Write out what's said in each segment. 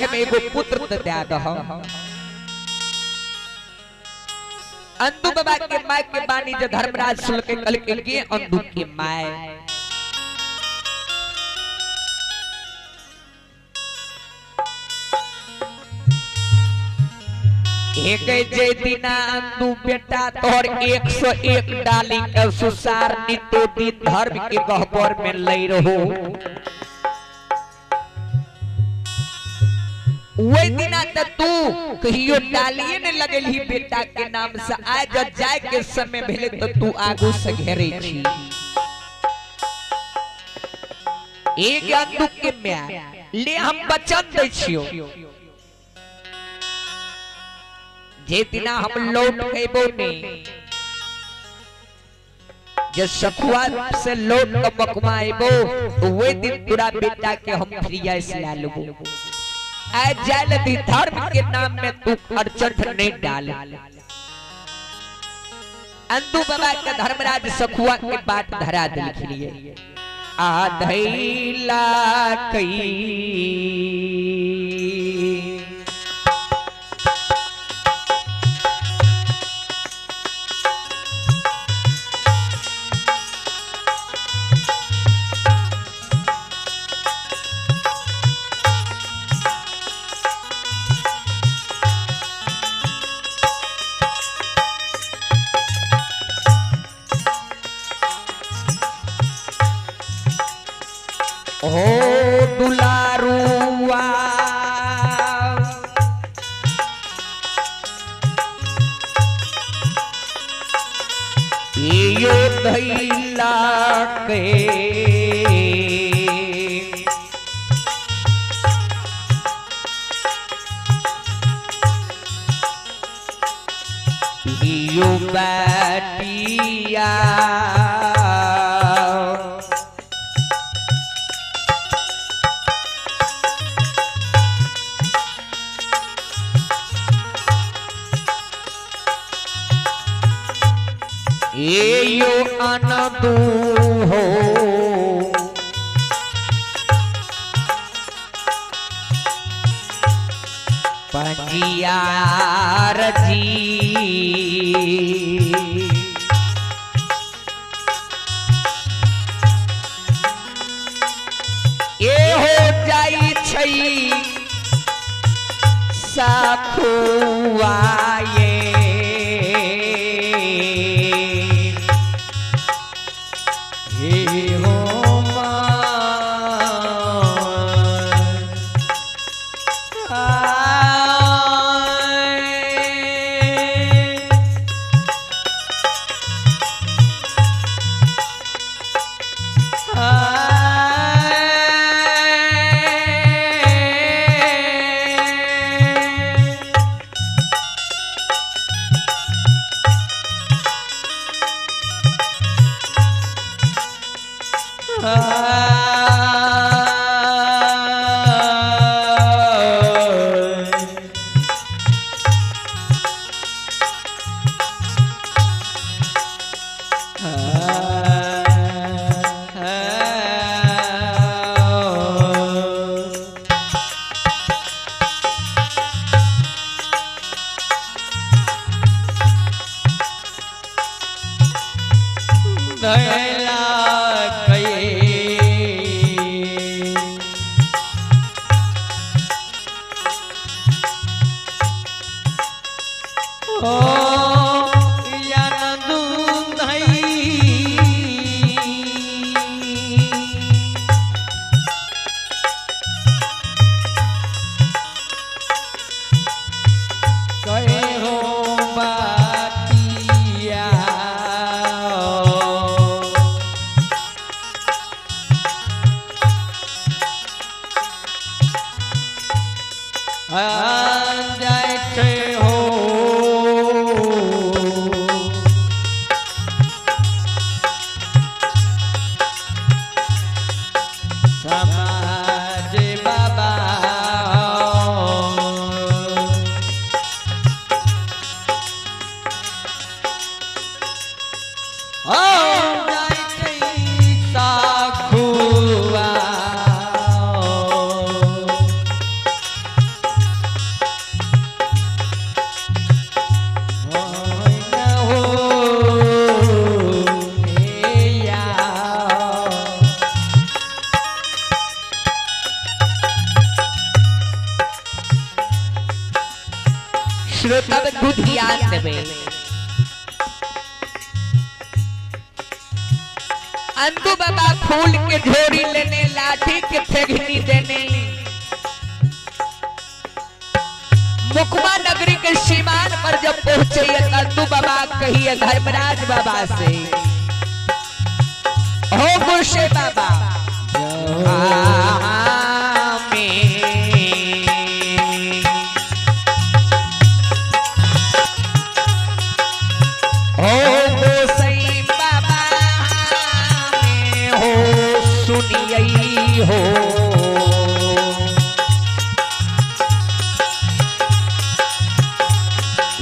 जांग में एगो पुत्र त दे दह। अंदू बाबा के my के बानी जे धर्मराज सुन के कल के गे अंदू के my एक जे दिना अंदू बेटा तोहर 101 डाली के सुसार नितो दिन धर्म के गहबर में लई रहो। वही दिना त तू कहियो डालिए ने लगेलही बेटा के नाम से, आज जाय के समय भेले तो तू आगू से घेरे छी। एक अंदू के my ले हम वचन दै छियो, जे दिना हम लौट के नहीं, जे सखुआ से लौट के बकमा अबो तो वही दिन तोरा बेटा के हम फ्रिया से ला लेबो। आज जाय दी धर्म के नाम में तू अड़चन नहीं डाल। अंदू बाबा के धर्मराज सखुआ के बात धरा दिलखिलिए। आधैला कई ओ दुलारुआ यो धैला के यो बाटिया यो अनदू हो पंजियार जी। ए हो जाई छई सखुआ ये श्रोता ध्यान देवे। अंदू बाबा फूल के झोरी लेने, लाठी के फेंकनी देने, मुकमा नगरी के सीमान पर जब पहुंचे अंदू बाबा कहिए धर्मराज बाबा से, हो गुस्से बाबा हो गोसाई बाबा हो सुनिए हो,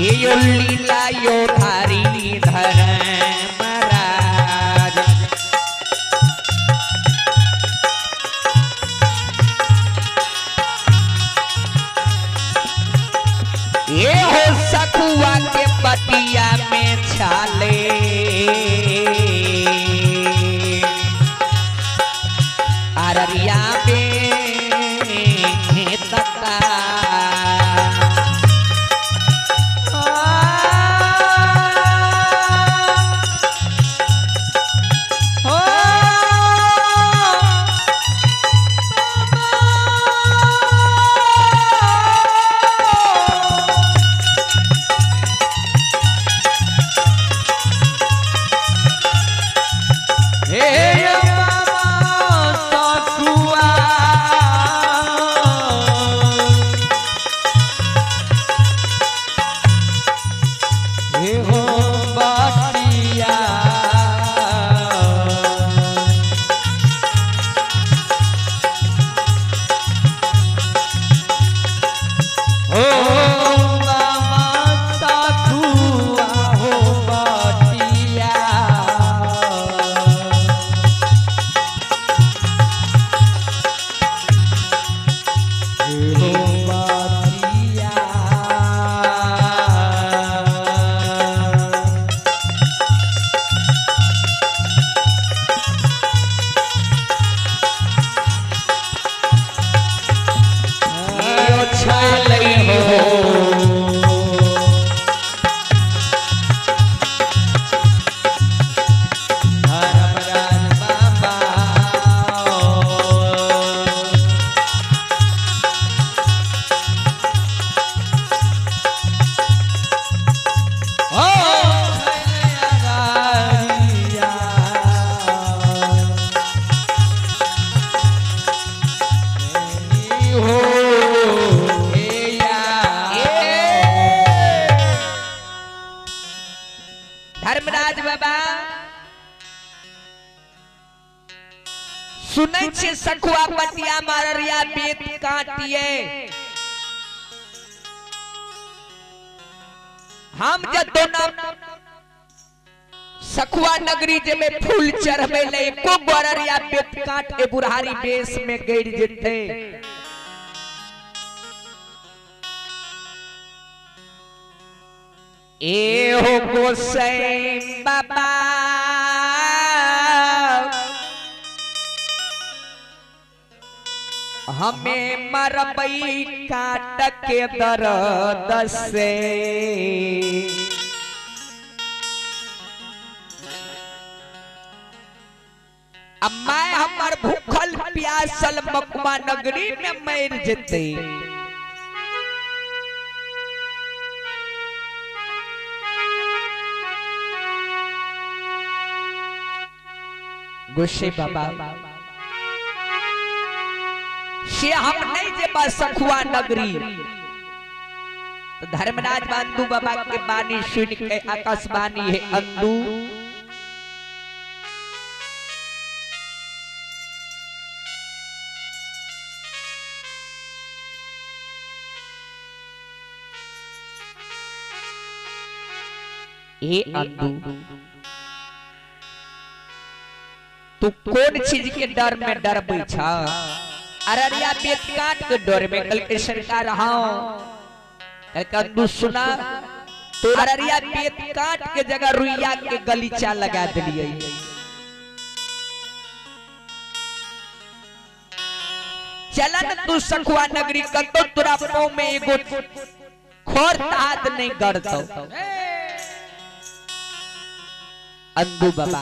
ये लीला यो धारी धर्मराज। ये हो सखुआ के पटिया में छाले, अररिया में तका। धर्मराज बाबा सुनै छे सखुआ पटिया माररिया बेत काटिए, हम जब दोनों सखुआ नगरी जे में फूल चढ़बे ले एको गोररिया बेत काट ए बुढ़ारी बेस में गिर जेते। ए हो गोसाई बाबा हमें मरबई काट के दर्द से, अब मैं हमर भूखल प्यासल मकमा नगरी में मर जेते। गुस्से बाबा से हम नहीं जेबा सखुआ नगरी। तो धर्मराज बांधू बाबा के बानी सुन के आकाशवाणी है अंदू ए अंदू तू कौन चीज के डर में डरबै छा? अररिया बेत काट के डर में। कल के सरकार हाँ कल का तू सुना तो अररिया बेत काट के जगह रुइया के गलीचा लगा दिलिए। चलन तू सखुआ नगरी कतो तोरा पाँव में एगो खोर तात नहीं गड़तो। अंधु बाबा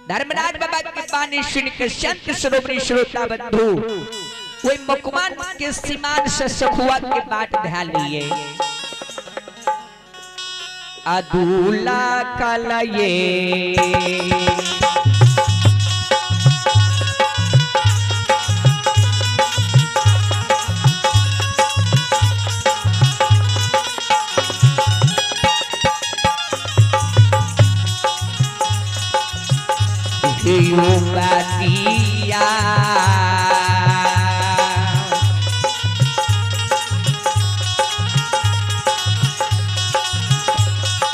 धर्मराज बाबा की बानी सुन के संत श्रोमणी श्रोता बंधु वही मकमान के सीमान से सखुआ के बाट ध्यान लिए। अदूला कलये बातिया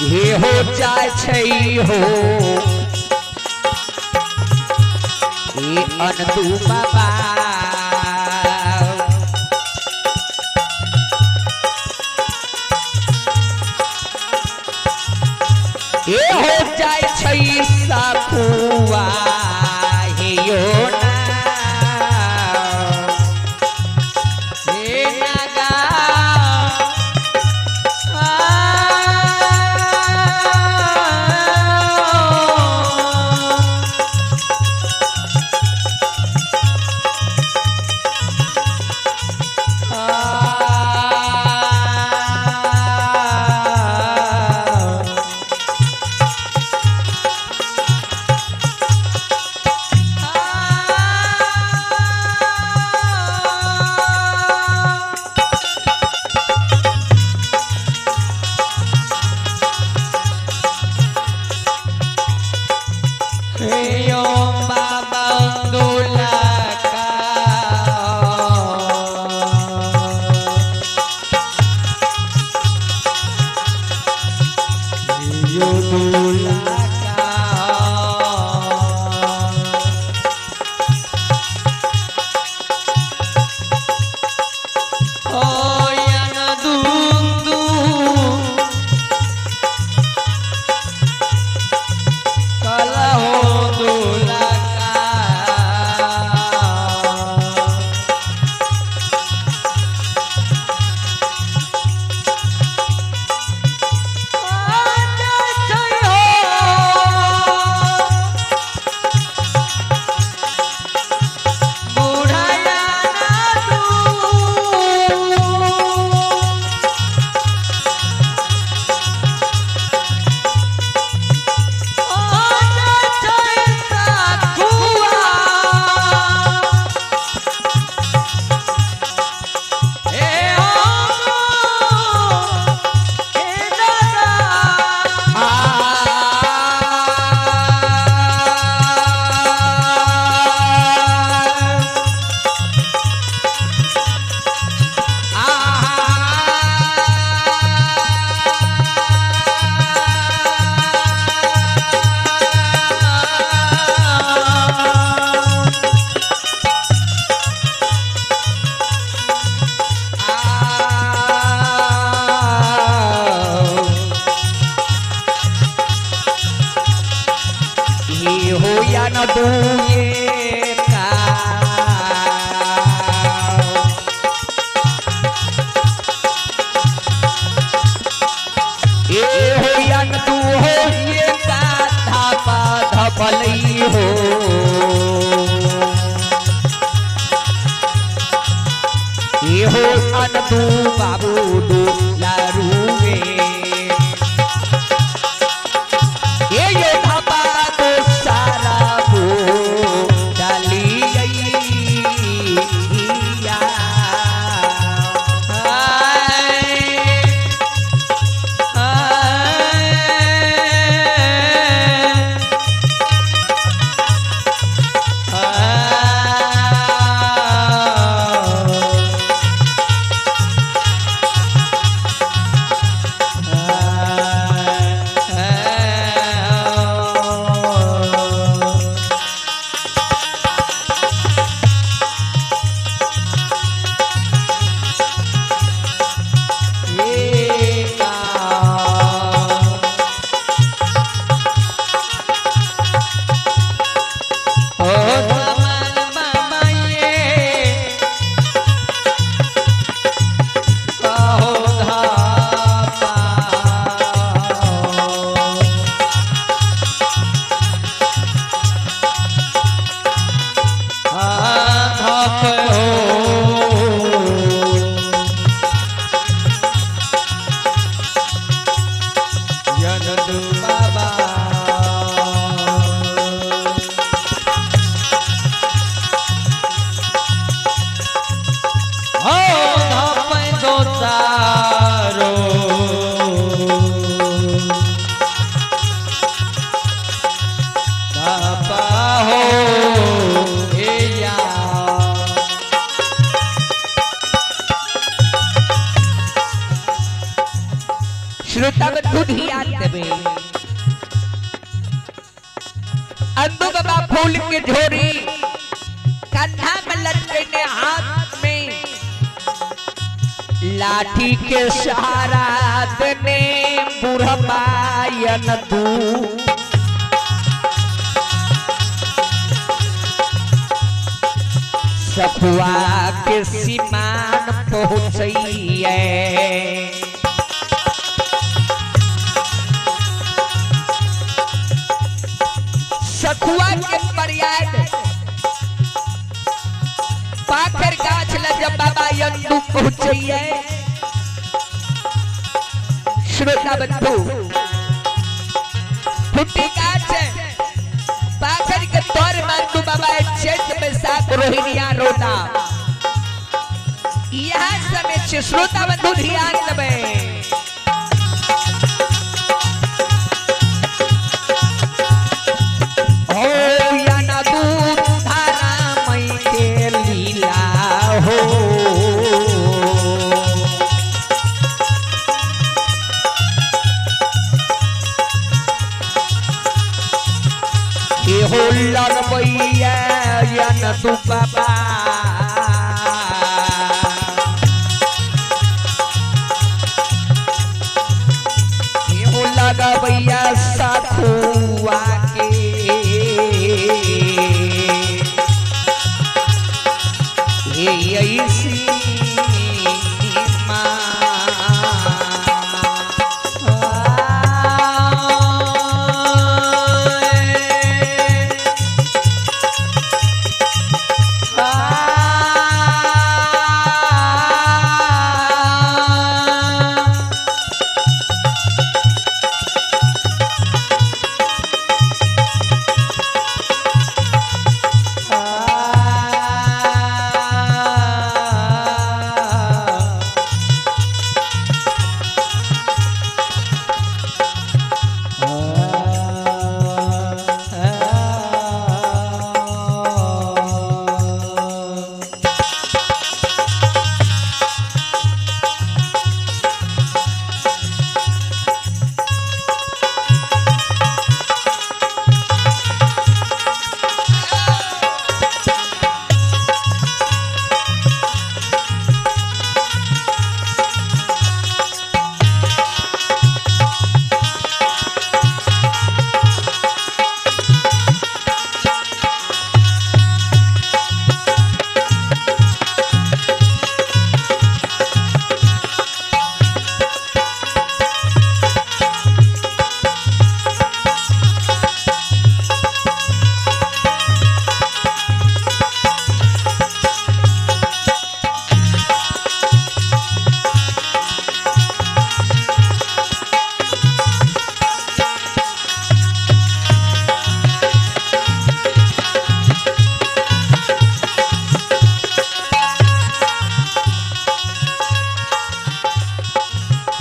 हे हो जाय छै हो हे अनदू बाबा हे हो जाय छै सखुआ हे यो ना हे नागा सारो। बापा हो हे या श्रोता बंधु ध्यान देवे। अंदू बाबा फूल के झोरी कंधा में लटकने हाथ में लाठी के सहारा देने बुढ़बायन तू सखुआ के सीमान पहुंचइए। सखुआ के पर्याय पाखर गाछ ल जब बाबा यंदू पहुंचइए। श्रोता बंधु फुटी गाछ पाखर के तौर मांदू बाबा चैत बैसाख रोहिणिया रोदा यह समय। श्रोता बंधु ध्यान देवे। तू बाबा एहो लगबैया सखुआ के हे ऐसी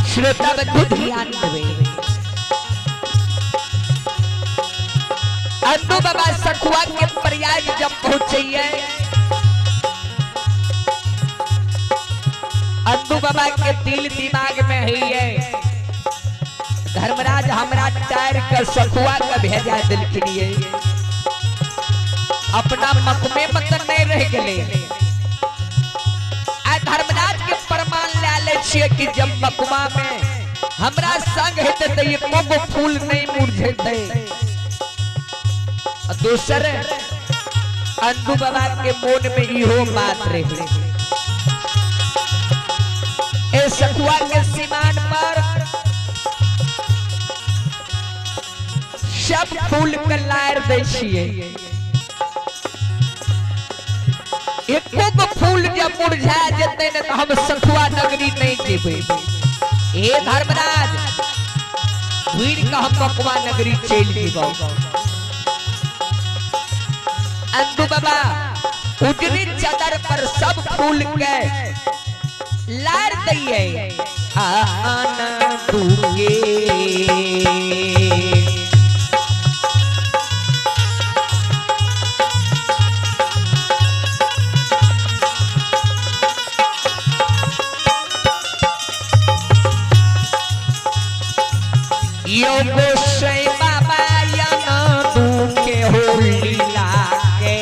श्रोता बंधु ध्यान देवे। अंदू बाबा सखुआ के पर्याय जब पहुंचिए अंदू बाबा के दिल दिमाग में है धर्मराज हमरा टायर के सखुआ के भेजा दिलखिन अपना मकमे मत नहीं रह गए। आ धर्मराज के प्रमाण ले ले छिए कि जब मकमा में हमरा संग हेते त एको गो फूल नहीं मुरझेते। दोसर अंदू बाबा के मन में इहो बात रहे ए सखुआ के सीमान पर सब फूल के लार दे छिए एको गो फूल जब मुरझा जेते ने तो हम सखुआ नगरी नहीं जेबे। हे धर्मराज वीर का हम मकवा नगरी चल जेबो। अंदू बाबा उजली चादर पर सब फूल के लार दैये आना दूगे यो गोसाई बाबा या ना दुखे हो लीला के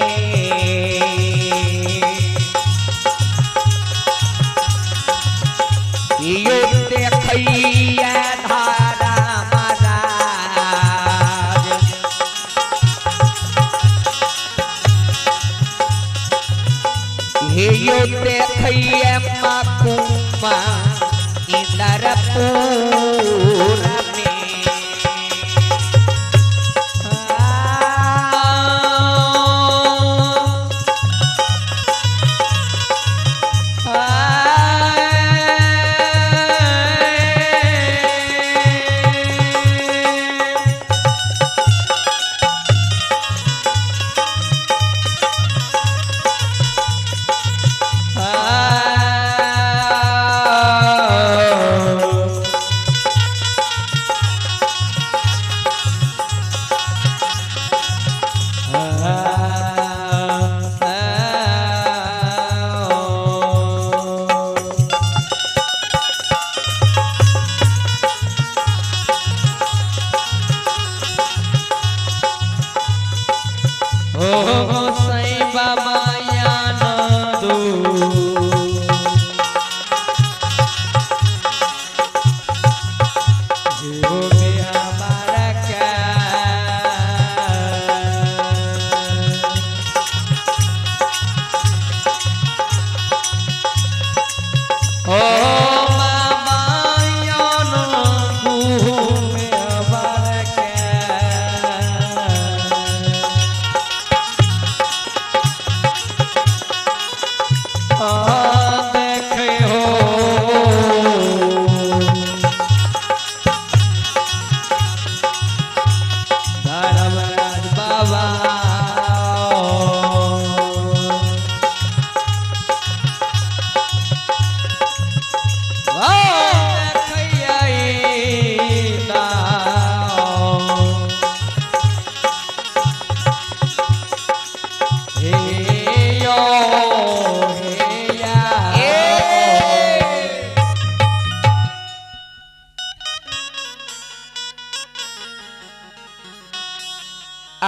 यो देखैया धारा महाराज हे यो देखैया माकुमा इंद्रपुर में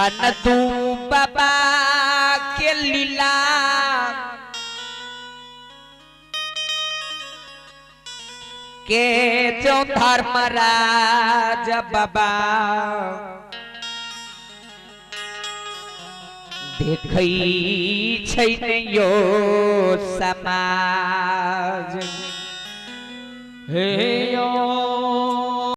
अनदू बाबा के लीला के जो धर्मराज बाबा देखै छै ने यो समाज हे यो